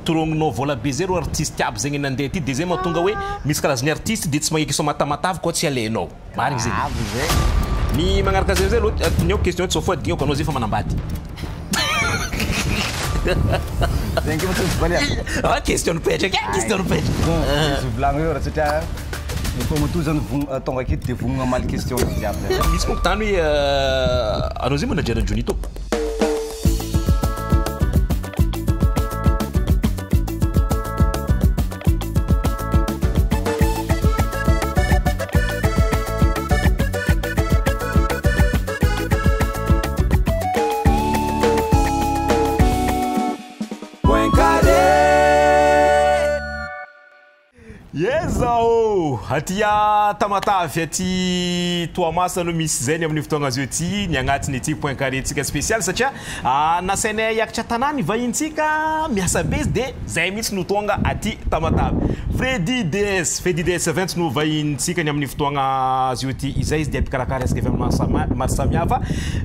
Torogninao vola be zay reo artiste aby zegny nandeha ty de zay mahatonga hoe misy karazany artiste de tsy magneky Tamatave koa tsy alainao. Marigny zegny. Avy zay. Ny magnaraka zay amizay aloha ny ao question tsy voafadignako anao zay efa manambady. Zegny ke fa tsy misy valiana. Ah question nipetraka eh, question nipetraka. Bon, izy volagno eo raha satria efa matoa zany vogn- tonga aketo de vognona hamaly question jiaby zany. Misy koa tany hoe anao zay manager Jonito. Ezao! Aty Tamatave, aty Toamasina no misy izay ny amin'ny fotoagna azy io ity, ny agnatin'ity point carré ntsika spécial satria nasainay hiakatra tanà ny vahintsika miasa be izy dia zay mihitsy no tonga aty Tamatave. Freddy DS, Freddy DS Events no vahintsika ny amin'ny fotoagna azy io ity izay izy dia mpikarakara resaka événement maro samihafa.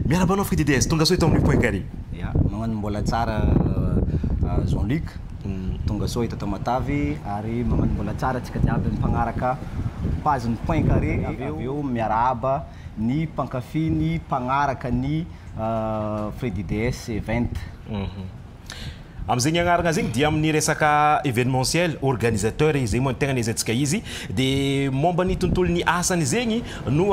Miarahaba anao Freddy DS, tonga soa eto amin'ny point carré. Ya, magnano mbola tsara Jean Luc. Tonga soa eto Tamatave ary magnano mbola tsara antsika jiaby mpagnaraka page ny Point Carré avy eo miarahaba ny mpankafy ny mpagnaraka ny Freddy DS Event. Amin'izegny agnarana zegny dia amin'ny resaka événementiel, organisateur izy zegny moa ny tegna ahaizantsika izy de momba ny tontolon'ny asany zegny no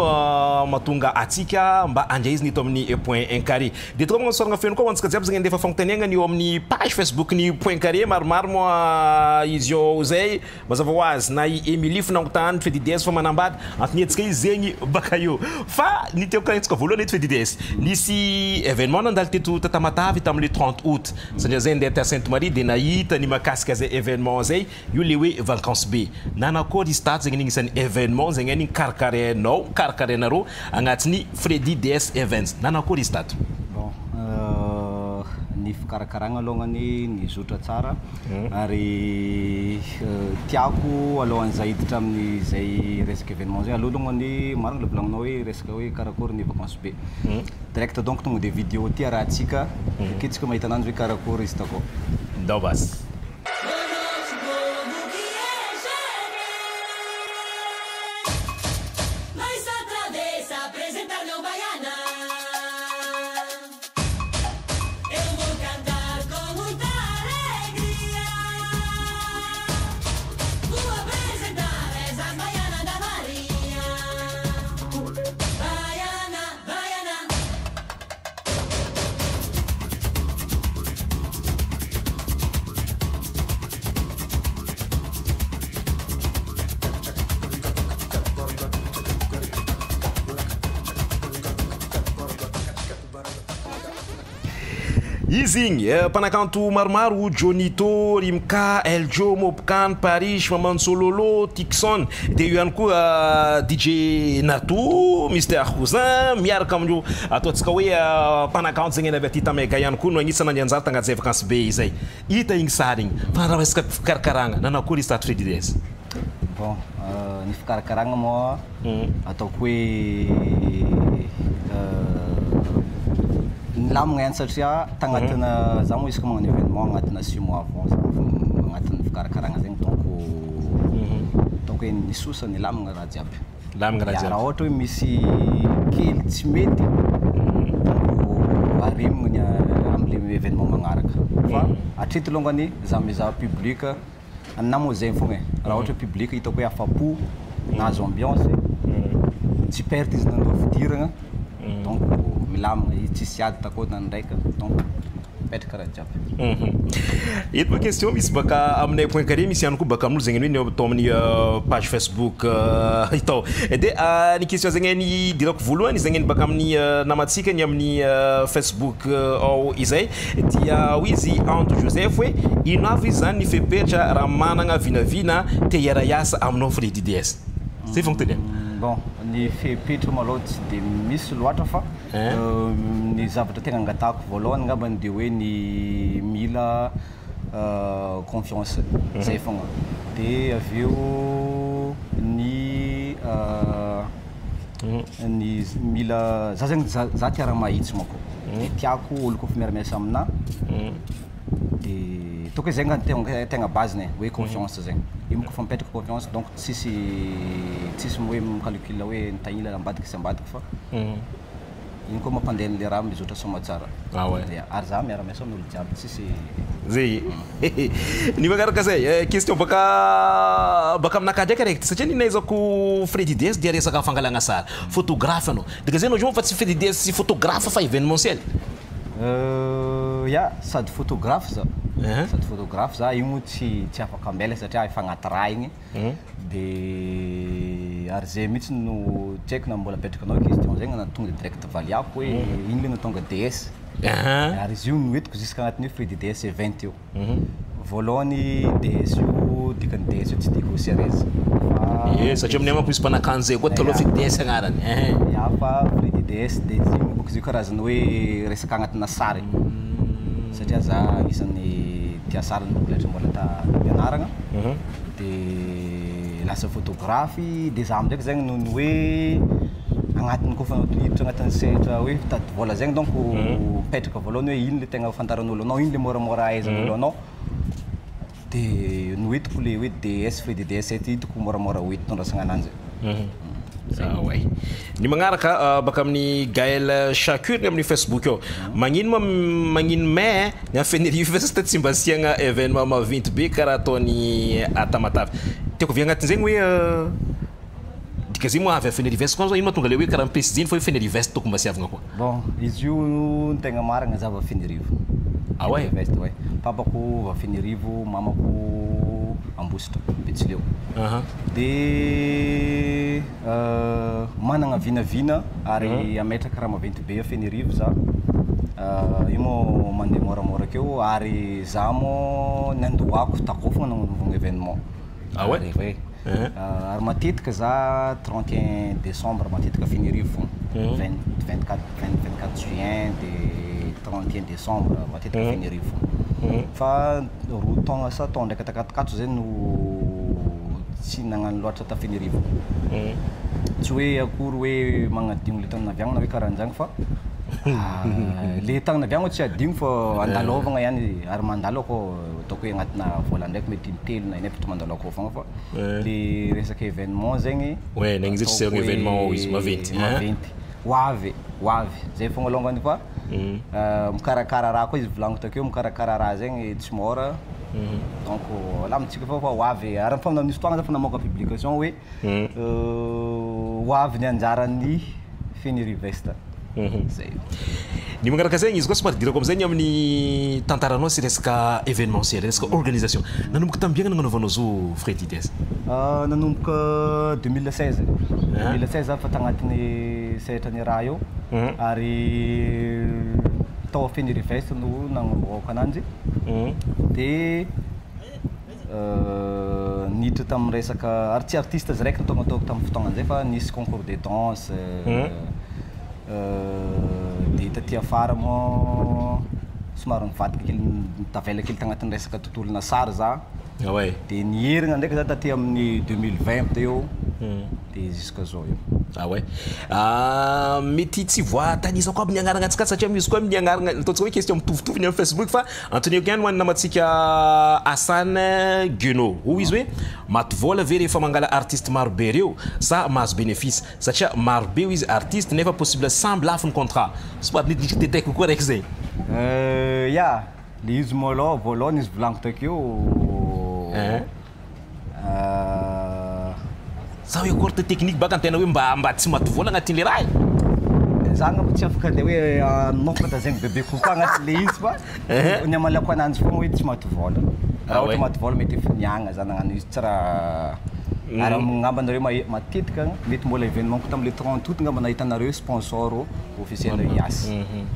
mahatonga antsika mba handray izy eto amin'ny Point Carré. Dia tonga magnano soragna feno koa ho antsika jiaby zegny andefa fagnontaniagna ny eo amin'ny page Facebook ny Point Carré maromaro moa izy eo zay mazava ho azy na i Emilie fo nagnontany Freddy DS fa manambady antoniantsika izy zegny baka eo fa ny tiako karahintsika voalohany eto Freddy DS nisy événement nandalo teto Tamatave tamin'ny le 30 août satria zay ndeha ta Sainte Marie dia nahita ny mahakasika zay événement zay io le hoe vacances be nanakôry izy tato zegny agnisan'ny événement zegny any karakarainao karakarainareo agnatin'ny Freddy DS Events nanakôry izy tato? Bon, ny fikarakaragna alongany nizotra tsara ary tiako alohan'iza hiditra amin'izay resaka événement zay aloha alongany marina le volagninao hoe resaka hoe karakôry ny vacances be. Direct donc tonga de vidéo ty arahantsika ake tsika mahita ananjy hoe karakôry izy takao. Ndao basy. Izy igny, mpanakanto maromaro, Jonito, Rimka, Eljo, Mopcan, Parish, Maman Sololo, Tixon, dia eo ihany koa DJ Nato, Mister Cousin, miaraka amin'ireo ataontsika hoe mpanakanto zegny avy aty Tamega ihany koa no agnisan'ny nandray anjara tagnaty zay vakansy be izay. Hita igny sary igny. Fa raha resaka fikarakaragna, nanao akory izy tato Freddy DS? Bon, ny fikarakaragna moa ataoko hoe nilamigna ihany satria tagnatina za moa isaka magnano événement agnatina 6 mois avant za agnatin'ny fikarakaragna zegny donc ataoko hoe nisosa nilamigna raha jiaby. Lamigna raha Ya, jiaby. raha ohatra hoe misy kely tsy mety donc arenina ny am'le événement magnaraka fa hatreto alongany za mizaha public aminahy moa zegny fogna e raha ohatra hoe public hitako hoe afa-po nahazo ambiance tsy perte izy nandoa fidiragna donc milamina izy tsisy ady takao na ndraika donc mipetraka raha jiaby. Eto moa question misy baka aminay Point Carré misy ihany koa baka amin'olo zegny hoe atao amin'ny page Facebook itao. Dia ny question zegny ny idirako voalohany zegny ny baka amin'ny namantsika ny amin'ny Facebook ao izay dia hoy izy Ando Joseph hoe ino avy izy zany ny fepetra raha managna vinavina te hiara-hiasa aminao Freddy DS. Zay fagnontaniana. Bon, ny fepetra malôha tsy de misy loatra fa ny zavatra tegna angatahako voalohany angambany de hoe ny mila confiance zay fogna de avy eo ny ny mila za zegny za tia raha mahitsy manko de tiako olo kaofa miara-miasa aminahy de Ataoko hoe zay angamba tegna tegna base-ny e, hoe confiance zegny. Io moa kôfa mipetraka confiance donc tsisy tsisy hoe mi-calcule hoe nitahila ambadika sy ambadika fa iny koa mampandeha an'le raha mizotra soamatsara. Ah ouais. Ya, ary za miara-miasa amin'olo jiaby tsisy. Zay. Ny magnaraka zay, question baka baka aminakahy ndraiky araiky ty satria ny nahaizako Freddy DS dia resaka fangalagna sary, photographe anao. Dika zay anao zao fa tsy Freddy DS photographe fa événementiel. Ya, sady photographe za, sady photographe za, io moa tsy tsy afaka ambela satria efa agnaty raha igny, de ary zay mihitsy no tsy haiko na mbola apetrakanao question zegny na tonga de direct valiako hoe ino le nahatonga DS, ary izy io no entiko jusque agnatin'io Freddy DS event io. Voalohany DS io, dikan'ny DS io tsy Diego Suarez fa. Ie, satria aminay manko misy mpanakanto zay koa taloha Freddy DS agnarany. Ya, fa Freddy DS de izy io bôka izy io karazany hoe resaka agnatina sary satria za agnisan'ny tia sary mbola mbola tam-pianaragna de lasa photographe de za amindraiky zegny noho ny hoe agnatiny kôfa hiditra agnatin'ny sehatra hoe mitady vôla zegny donc mipetraka voalohany hoe ino le tegna ahafantaran'olo anao, ino le moramora ahaizan'olo anao de noentiko le hoe DS Freddy DS ty hitako moramora ho enti-tondrasagna ananjy. Ah ouais. Ny magnaraka baka amin'ny Gaël Shakur ny amin'ny Facebook ao. Magnino ma magnino mai ny amin'ny Fenerive tsy mba asiagna événement maventy be karaha ataony à Tamatave. Tiako avy agnatin'izegny hoe dika zegny moa avy à Fenerive koa zao ino mahatonga le hoe karaha mi-préciser fa hoe Fenerive tokony mba asiavagna koa. Bon, izy io ny tegna marigna za avy Fenerivo. Ah ouais? Fenerive ouais. Papako avy Fenerivo, mamako Ambositra, Betsileo. De managna vinavina ary ametraka raha maventy be a Fenerivo za. Io moa mandeha moramora akeo ary za moa nandohako takao fogna nagnanaovagna événement. Ah ouais? Ary ouais. Ary matetika za 31 décembre matetika Fenerivo fogna. 20 24 20 24 juin de 31 décembre matetika Fenerivo fogna. Fa roa taogna sa taogno ndraiky takatokatso zay no tsy nagnano loatra ta Fenerivo. Tsy hoe akory hoe magnadigno le tany naviagna na hoe karahan'zany fa le tany naviagna tsy adigno fa andalovagna ihany ary mandalo akao ataoko hoe agnatina volan-draiky mety intelo na inefatra mandalo akao fogna fa le resaka événement zegny. Ouais, nagny zay tsy ataoko zay événement hoe izy maventy, hein? Maventy. Ho avy, ho avy. Zay fogna alongany fa mikarakara raha koa izy volagniko takeo, mikarakara raha zegny tsy mora. Donc alamintsika fa ho avy. Ary fa nisy fotoagna za fa namoaka publication hoe ho avy ny anjaran'ny Fenerive Est. Zay. Ny magnaraka zegny izy koa somary dirako amizay ny amin'ny tantaranao sy resaka événementiel, resaka organisation. Nanomboka tambiagna nagnanaovanao zo Freddy DS? Nanomboka 2016. 2016 za fa tagnatin'ny sehatra ny raha io. Ary tao Fenerive Est no nanombohako ananjy. De niditra tamin'ny resaka ary tsy artiste zay raiky no tonga ataoko tamin'ny fotoagnan'izay fa nisy concours de danse. De taty afara moa somary nivadika kely tavela kely tagnatin'ny resaka tontolona sary za. Ah ouais. De niherigna ndraiky za taty amin'ny 2020 teo. De jusqu'à zao io. Ah ouais. Mety tsy voatanisako aby ny agnarana antsika satria misy koa ny agnarana ataontsika hoe question mitovitovy ny amin'ny Facebook fa antonio ihany ho an'ny namantsika Hassan Gueno. Hoy izy hoe maty vola ve rehefa mangala artiste maro be reo sa mahazo bénéfice satria maro be izy artiste nefa possible samby lafo ny contrat. Somary nidinitry détail kokoa raiky zay. Ya, le izy malôha voalohany izy volagniko takeo. Za hoe akory te technique baka antena hoe mba mba tsy maty vola agnatin'le raha e. Za angamba tsy afaka andeha hoe hanokatra zegny bebe kokoa agnatin'le izy fa ny amalako ananjy fogna hoe tsy maty vola. Raha ohatra maty vola mety efa niagna za nagnano izy tsy raha ary angamba nareo matetika mety mbola événement ko tamin'le 30 août angamba nahitanareo sponsor officiel IAS.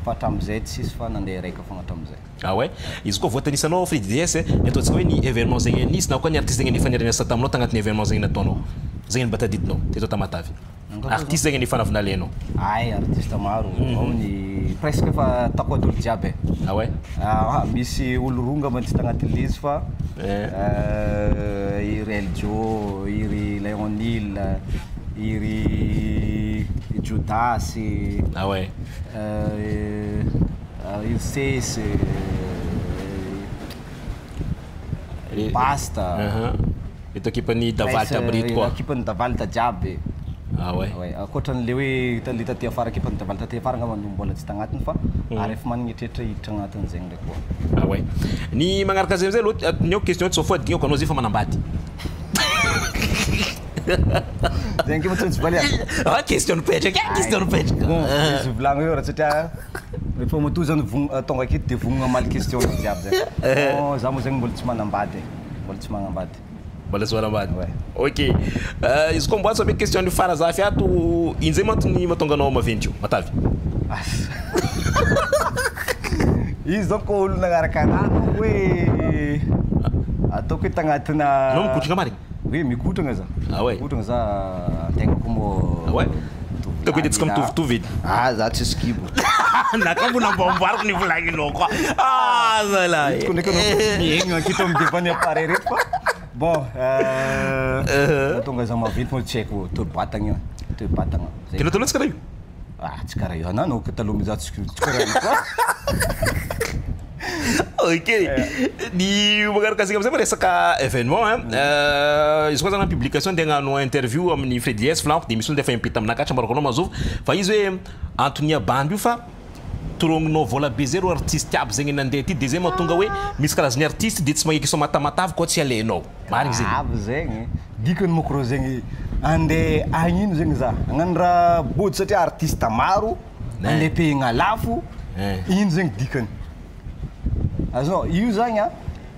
Fa hatramin'izay tsisy fa nandeha raika fogna hatramin'izay. Ah ouais. Izy koa voatanisanao Freddy DS ny ataontsika hoe ny événement zegny nisy na koa ny artiste zegny nefa niara-niasa taminao tagnatin'ny événement zegny nataonao. Zegny mba tadidinao teto Tamatave. Artiste zegny nefa navinalainao. Ay, artiste maro. Ao ny presque fa ataoko olo jiaby e. Ah ouais. Ah, misy olo roa angamba tsy tagnatin'le izy fa iry Eljo, iry Léonil, iry Judas, Ah ouais. Iry Sesy. Basta. Eto ekipan'ny Davalta aby reto koa. Ekipan'ny Davalta jiaby. Ah ouais. Ouais, ankoatran'le hoe le taty afara ekipan'ny Davalta taty afara angamba no mbola tsy tagnatiny fa ary efa managna eritreritra hiditra agnatin'izegny ndraiky koa. Ah ouais. Ny magnaraka zay amizay aloha ny ao question tsy sao fo anao zay efa manambady. Zegny ke moa tsy maintsy valiana. Ah question nipetraka, ah question nipetraka. Bon, izy volagno eo raha satria rehefa matoa zany vogn- tonga aketo de vognona hamaly question jiaby zay. Bon, za moa zegny mbola tsy manambady, mbola tsy manambady. Mbola tsy manambady. Ouais. Ok. Izy koa mbola tsy question ny farazafy ato, ino zay mantony mahatonga anao maventy io, matavy? Asa. Izy donc olo nagnaraka anahy donc hoe ataoko hoe tagnatina Anao mikotrana marigny? Oui, mikotrana za. Ah ouais. Mikotrana za antegna koa moa. Ah ouais. tovolahy Hitako hoe antsika lehilahy. mitovitovy edy. Ah, za tsisy kibo. Naka mbola amboamboariko ny volagninao koa. Ah zalahy. Hitako ndraiky anao fa tsy mihaigna aketo amin'ny devant ny appareil reto fa bon, tonga za maventy moa tsy haiko toe-batagna io, toe-batagna. Zay. Tena taloha tsy karaha io? Ah, tsy karaha io anao ka taloha za tsy karaha io koa. Ok. Ny magnaraka antsika amizay resaka événement hein. Izy koa zany publication andeha hagnano interview amin'ny Freddy S volaniko de misy olo ndefa impita aminakahy tsy ambarako anao mazova fa izy hoe antony abandy io fa torogninao vola be zay ro artiste aby zegny nandeha ty de zay mahatonga hoe misy karazany artiste de tsy magneky matamatavy koa tsy alainao. Marigny zegny. Avy zegny. Dikany moko rô zegny andeha agnino zegny za. Hagnano raha body satria artiste maro andeha payegna lafo. Ino zegny dikany? Azonao io zagny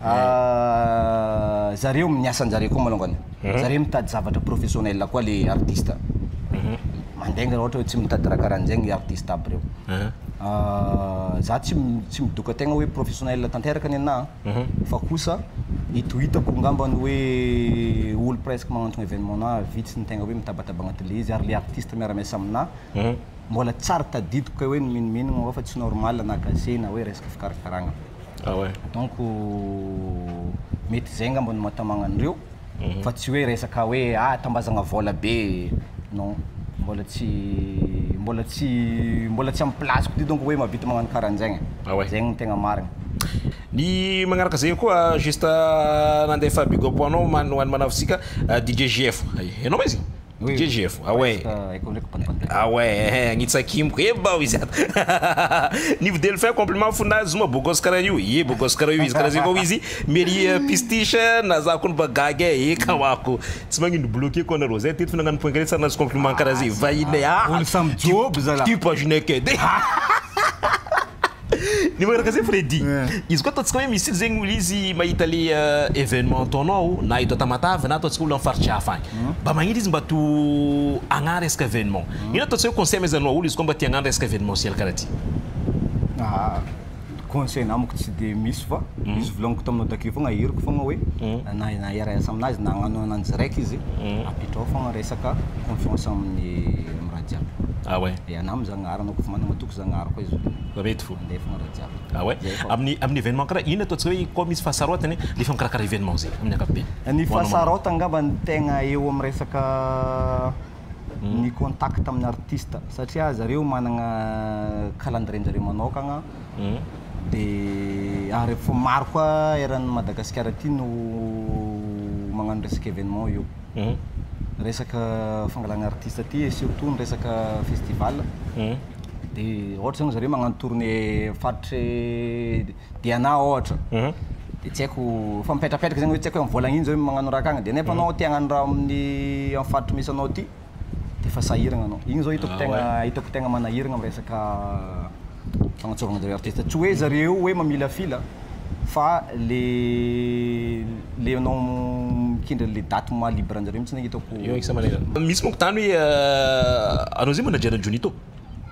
a zareo amin'ny asan-jareo koa malongany. Zareo mitady zavatra professionnel koa le artiste. Mandainga raha ohatra hoe tsy mitady raha karahan'zegny artiste aby reo. Za tsy midoka tegna hoe professionnel tanteraka ny anahy fa kosa ito hitako angambany hoe olo presque magnantona événement nahy vitsy ny tegna hoe mitabataba agnatin'le izy ary le artiste miara-miasa aminahy mbola tsara tadidiko hoe nimenomenogna fa tsy normal na gazé na hoe resaka fikarakaragna. Ah ouais. Donc mety zay angamba no mahatamagna an'ireo fa tsy hoe resaka hoe ah tambazagna vola be non, mbola tsy mbola tsy mbola tsy amin'ny place-ko ty donc hoe mahavita magnano karahan'zegny. Ah ouais. Zegny no tegna marigny. Ny magnaraka zay koa juste nandefa big up anao ho an'ny manavitsika DJ GF. Hainao ma izy? Oui. DJ GF. Ah ouais. Haiko ndraiky bandibandy. Ah ouais, agnitsakimiko e bao izy ato. Nivo Delphin compliment fona zoma bogos karaha io. Ie bogos karaha io izy karaha zay koa izy. Mary pistiche na za koa bagagy e kawako. Tsy magnino bloqué koa anareo zay teto nagnano point carré tsara nahazo compliment karaha zay. Vahiny ah. Olo samy joby zalahy. Type juneke. Ny magnaraka zay Freddy. Izy koa ataontsika hoe misy zegny olo izy mahita le événement ataonao na eto Tamatave na ataontsika olo amin'ny faritra hafa agny. Mba magniry izy mba to hagnano resaka événement. Ino ataontsika hoe conseil amezanao olo izy koa mba tia hagnano resaka événementiel karaha ty? Ah, conseil namako tsy de misy fa izy volagniko taminao takeo fogna aheriko fogna hoe na hiara-hiasa aminazy na hagnano ananjy raiky izy apetrao fogna resaka confiance amin'ny amy raha jiaby. Ah ouais. E anah mizagnahary anao kofa managna matoky Zagnahary koa izy. Mety fo. Mandeha fogna raha jiaby. Ah ouais. Zay fô. Amin'ny événement karaha ino ataontsika hoe koa misy fahasarotany rehefa mikarakara événement zay amin'ny ankapobeny? Ny Ho anao fahasarotana angamba ny tegna eo amin'ny resaka ny contact amin'ny artiste satria zareo managna calendrier-njareo manokagna de ary efa maro koa eran'ny Madagasikara aty no magnano resaka événement io. Resaka fangalana artiste aty et surtout ny resaka festival. De ohatra zany zareo magnano tournée faritry Diana ohatra. De tsy haiko fa mipetrapetraka zegny hoe tsy haiko hoe amin'ny volagna ino zareo magnano raha akagny de nefa anao te hagnano raha amin'ny faritry misy anao ty de efa sahiragna anao. Igny zao hitako tegna hitako tegna manahiragna amin'ny resaka fagnantsovagna zareo artiste. Tsy hoe zareo hoe mamilafila fa le anao mikendry an'le date maha libre anjareo mihitsy hitako. Io isa manahirana. Misy monko tany hoe anao zay manager an'i Jonito?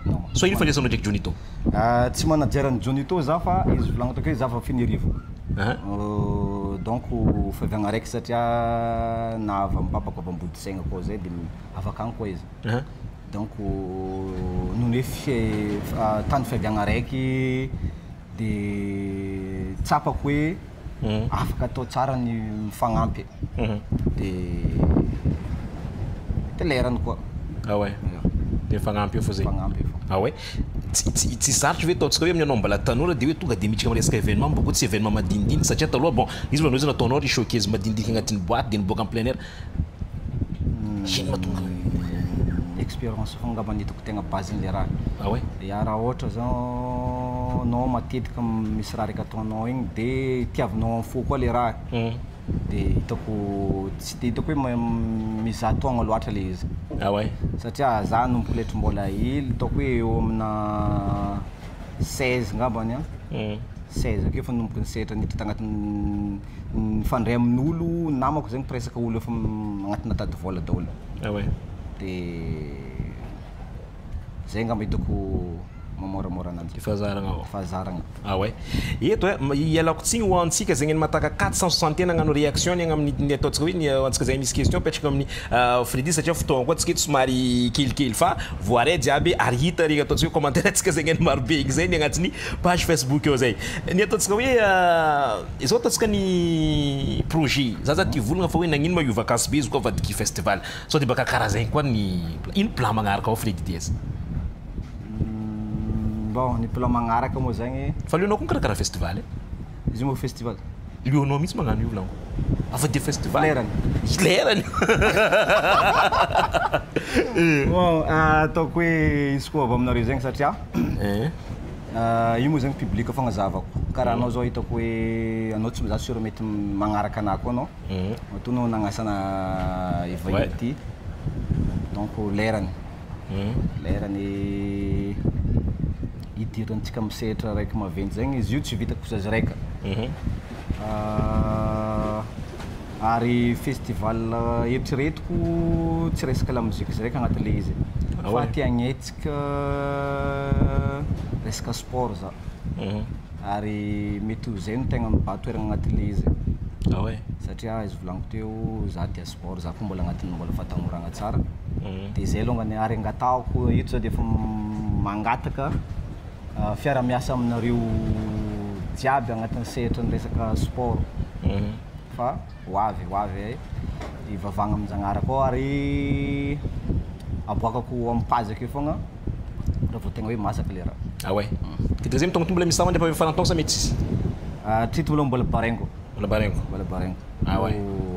Non. So ino fandraisanao ndraiky Jonito? Ah, tsy manager an'i Jonito za fa izy volagniko takeo hoe za fa Fenerivo. Donc fiaviagna araiky satria na avy amin'ny papako avy Ambodisaigna koa zay de afaka agny koa izy. Donc noho ny hoe tany fiaviagna araiky de tsapako hoe afaka atao tsara ny mifagnampy. De lerany koa. Ah ouais. De mifagnampy eo fô zay. Mifagnampy eo fô. Ah ouais. Tsy sarotry ve ataontsika hoe amin'ny anao mbola tanora de hoe tonga de miditra amin'ny resaka événement, mbô koa tsy événement madinidinika, satria taloha, bon, izy manao izy nataonao ry showcase madinidinika agnatin'ny boîte de niboaka en plein air, ino mahatonga? Expérience fogna angamba ny hitako tegna base-n'le raha. Ah ouais? Ya, raha ohatra zao anao matetika misy raha raiky ataonao igny de tiavinao amin'ny fo koa le raha, de hitako tsy de hitako hoe mizaha taogno loatra le izy. Ah ouais? Satria za nanomboka letry mbola hely, ataoko hoe eo amina 16 ngambany a, 16 akeo, efa nanomboka nisehatra, niditra tagnatin'ny nifandray amin'olo, namako zegny presque olo efa agnatina tady vola daholo. Ah ouais? De zay ngamba hitako mamoramora ananjy. Fahazaragna avao. Fahazaragna. Ah ouais. Eto e, ialako tsigny ho antsika zegny ny mataka 461 hagnano réaction ny agny amin'ny ny ataontsika hoe ny antsika zegny misy question apetraka amin'ny Freddy, satria fotoagna koa antsika eto somary kelikely, fa voaray jiaby ary hita regny ataontsika hoe commentaire antsika zegny ny marobe igny zay ny agnatin'ny page Facebook eo zay. Ny ataontsika hoe izao ataontsika ny projet. Za ty volagna fa hoe nagnino ma io vakansy be izy koa avadiky festival. Sao de baka karaha zegny koa ny ino plan magnaraka ao, Freddy DS? Bon, ny plan magnaraka moa zegny Fa leonao koa mikarakara festival e? Izy io moa festival. Leonao mihitsy magnano io volaniko. Afa de festival. Lerany. Lerany. Bon, ataoko hoe izy koa avy aminareo zegny satria io moa zegny public fogna zahavako. Karaha anao zao, hitako hoe anao tsy za sûr mety magnaraka anahy koa anao. Matoa anao nagnasana ivahiny aty. Donc lerany. Lerany idirantsika amin'ny sehatra raiky maventy zegny izy io, tsy vitako zazy raika. Ary festival eritreretiko tsy resaka lamozika izy raika agnatin'le izy. Ah Fa ouais? tia hagnetsika resaka sport za. Ary mety ho zay no tegna mibaha toerana agnatin'le izy. Ah ouais? Satria izy volagniko teo, za tia sport, za koa mbola agnatin'ny mbola fahatanoragna tsara. De zay alongany ary angatahako eto za de efa mangataka fiara-miasa aminareo jiaby agnatin'ny sehatra ny resaka sport. Fa ho avy e, ivavahagna amin-Jagnahary koa ary aboakako amin'ny page akeo fogna raha vao tegna hoe masaka le raha. Ah ouais. Ke zay mitonga mbola misy sama ndraifa farantaogno sa mety tsisy? Hatreto mbola baraingo. Mbola baraingo. Mbola baraingo. Ah ouais.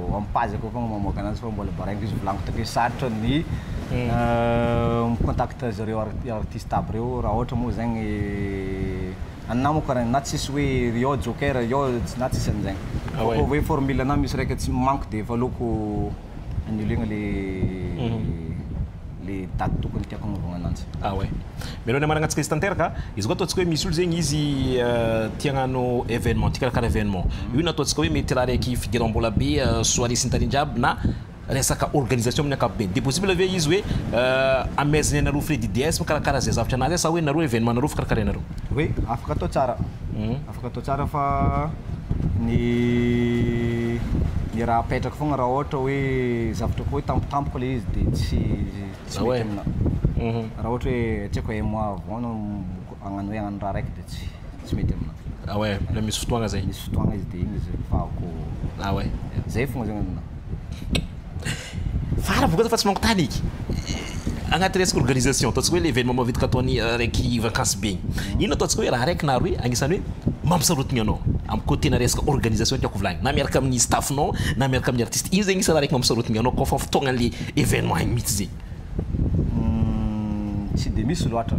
Amin'ny page akeo fogna mamoaka anazy fa mbola baraingo izy, volagniko take sarotra ny micontact zareo artiste aby reo, raha ohatra moa zegny anah moa karaha na tsisy hoe rio joker io na tsisy an'zegny. Ah ouais. Fa hoe formule na misy raika tsy manko de efa aleoko annulena le date tokony tiako agnaovagna ananjy. Ah ouais. Mialoha ny amaragna antsika izy tanteraka, izy koa ataontsika hoe misy olo zegny izy tia hagnano événement, tia karakara événement. Io na ataontsika hoe mety raha raiky fidiram-bola be, soirée sy ny tariny jiaby, na resaka organisation amin'ny ankapobeny. De possible ve izy hoe amaiziny anareo Freddy DS mikarakara zay zavatra anazy, sa hoe nareo événement nareo fikarakarainareo? Oui, afaka atao tsara. Afaka atao tsara, fa ny raha apetraka fogna, raha ohatra hoe zavatra koa hoe tampotampoka le izy de tsy Ah ouais. mety amina. Raha ohatra hoe tsy haiko, un mois avant no hagnano hoe hagnano raha raiky de tsy mety amina. Ah ouais, mila misy fotoagna zay. Misy fotoagna izy de igny izy fahako. Ah ouais. Zay fogna zegny amina. Fara boka fa tsy magnotany eky. Agnaty resaka organisation, ataontsika hoe l'événement mavetika ataony raiky vakansy be igny. Ino ataontsika hoe raha raiky na roe agnisan'ny hoe mampisarotiny anao amin'ny côté na resaka organisation tiako volagny, na miaraka amin'ny staffinao na miaraka amin'ny artiste. Ino zegny isy raha raiky mampisarotiny anao koa fa fotoagnan'le événement igny mihitsy zegny? Tsy de misy loatra.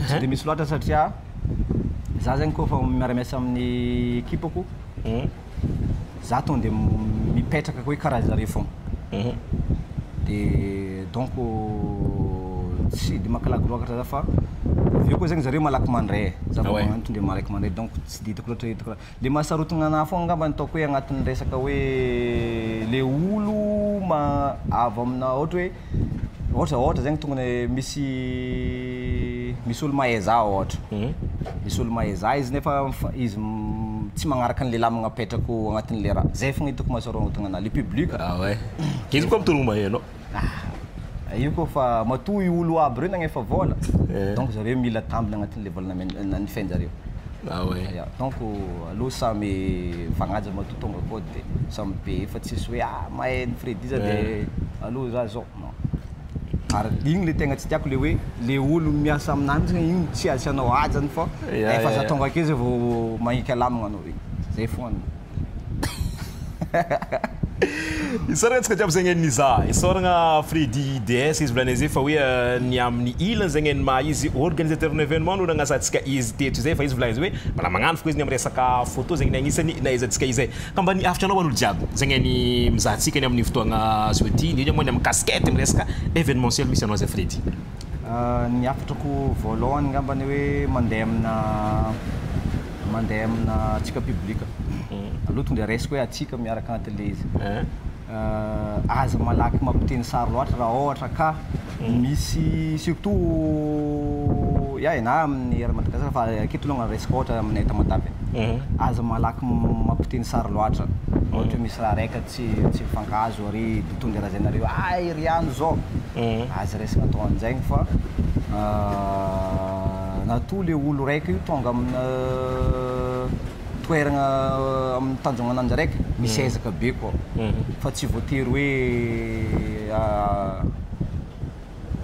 Tsy de misy loatra satria za zegny koa fa miara-miasa amin'ny ekipako, za tonga de mipetraka hoe karaha zare fogna. De donc tsy de mankalaky loatra za, fa avy eo koa zegny zareo malaky mandray za Ah vao ouais. magnano tonga de malaky mandray, donc tsy de hitako loatra, hitako le mahasarotina anahy fogna angamba ny ataoko hoe agnatin'ny resaka hoe le olo ma avy amina ohatra hoe ohatra zegny tonga de misy olo mahay za, ohatra misy olo mahay za izy nefa izy tsy magnaraka an'le lamina apetrako agnatin'le raha zay fogna hitako mahasarotina anahy le public. Ah ouais. Ke izy koa mitoro mahay anao. Ah, io koa fa matoa io olo aby reo nagnefa vola, donc zareo mila tambiny agnatin'le vola namifain-jareo. Ah ouais. Ya, donc aloha samy fagnaja, matoa tonga koa de samy be fa tsisy hoe ah mahay ny Freddy za de aloha za zao non. Ary igny le tegna tsy tiako, le hoe le olo miasa aminahy mihitsy igny tsy asianao hajany fa efa za tonga ake zay vao magniky lamagna anao igny. Zay foagna. Isaorana antsika jiaby zegny nizaha. Isaorana Freddy DS, izy volana izy fa hoe ny amin'ny ilany zegny ny maha izy organisateur ny événement no nagnasantsika izy teto izay, fa izy volana izy hoe mbola magnano fo izy ny amin'ny resaka photo zegny ny agnisany nahaizantsika izay. Ka mba ny hafitranao ho an'olo jiaby zegny ny mizaha antsika ny amin'ny fotoagna zao ty, indrindra moa ny amin'ny casquette miresaka événementiel misy anao zay, Freddy. Ny hafatrako voalohany angambany hoe mandeha amina antsika public aloha, tonga de raisiko hoe atsika miaraka agnatin'le izy. Aza malaky mampiteny sary loatra raha ohatra ka misy, surtout ia na amin'ny Air Madagascar, fa aketo aloha raisiko ohatra aminay Tamatave. Aza malaky mampiteny sary loatra ohatra hoe misy raha raika tsy mifankahazo ary tonga raha zay nareo ay riano zao, aza raisina atao an'zaigny, fa natoa le olo raiky io tonga amina toerana amin'ny tanjona ananjy raiky, misy ezaka be koa, fa tsy voatery hoe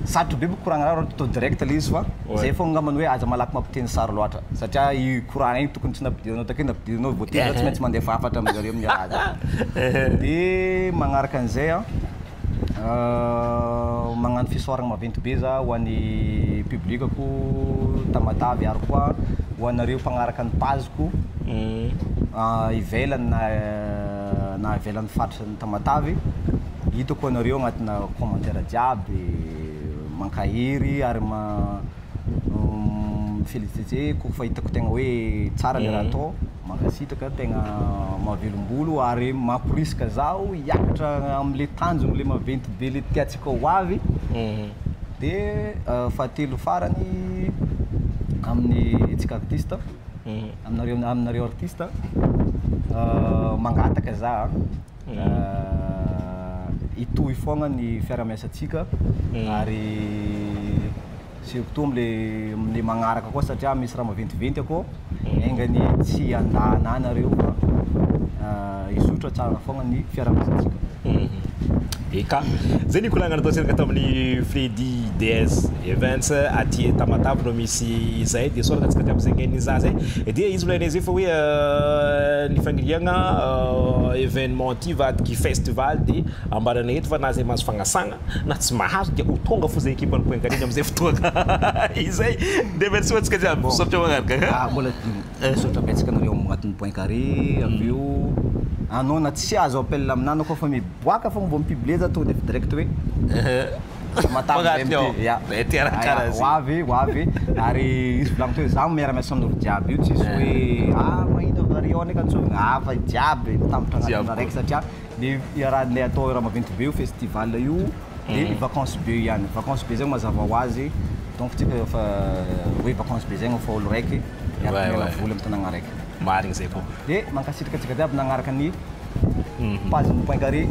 sarotro be koragna raha atao direct le izy, fa zay foagna angambany hoe aza malaky mampiteny sary loatra, satria i courant igny tokony tsy nampidiranao take, nampidiranao, voatery tsy maintsy mandefa hafatra aminjareo amin'ny raha zay. De magnaraka an'izay a, magnano fisaoragna maventy be za ho an'ny public-ko Tamatave ary koa ho anareo mpagnaraka ny page-ko ivelany na ivelan'ny faritra ny Tamatave. Hitako anareo agnatina commentaire jiaby mankahery ary mi-féliciter kofa hitako tegna hoe tsara le raha atao. Mankasitraka, tegna mahavelombolo ary mamporisika zaho hiakatra am'le tanjona le maventy be le tiantsika ho avy. De fahatelo farany, amin'ny antsika artiste, aminareo artiste, mangataka za hitohy foagna ny fiarahamiasantsika, ary surtout am'le magnaraka koa, satria misy raha maventiventy akao engany tsy andana anareo, fa hizotra tsara foagna ny fiarahamiasantsika. Eka, zay ny koragna nataontsika tamin'ny Freddy DS Events aty Tamatave no misy izay. De sorana antsika jiaby zegny nizaha zay. De izy volagnay zay fa hoe ny faniriagna événement ty vadika festival, de ambaranay eto fa na zay mahazo fagnasagna na tsy mahazo dia ho tonga fo zay équipe ny Point Carré amizay fotoagna izay. De merci ho antsika jiaby, misaotra magnaraka. Ah, mbola misaotra betsaka anareo agnatin'ny Point Carré. Avy eo anao na tsy azo appel aminah anao koa fa miboaka fogna vao mi-publier za, tonga de efa direct hoe Tamatave. Magnatiny ao. Ya. Mety araha karaha Ho zay. avy, ho avy, ary izy volagno teo hoe za miara-miasa amin'olo jiaby io, tsisy hoe ah mahita variant ndraiky antsovina hafa, jiaby mitambatra agnatin'ny Jiaby. araiky, satria le raha le atao raha maventy be io festival io, de vacances be ihany, vacances be zegny mazava ho azy, donc tsika fa hoe vacances be zegny fa olo raiky miaraka miala voly amy tanàgna raiky. Marigny zay koa. De mankasitraka antsika jiaby nagnaraka ny page ny Point Carré.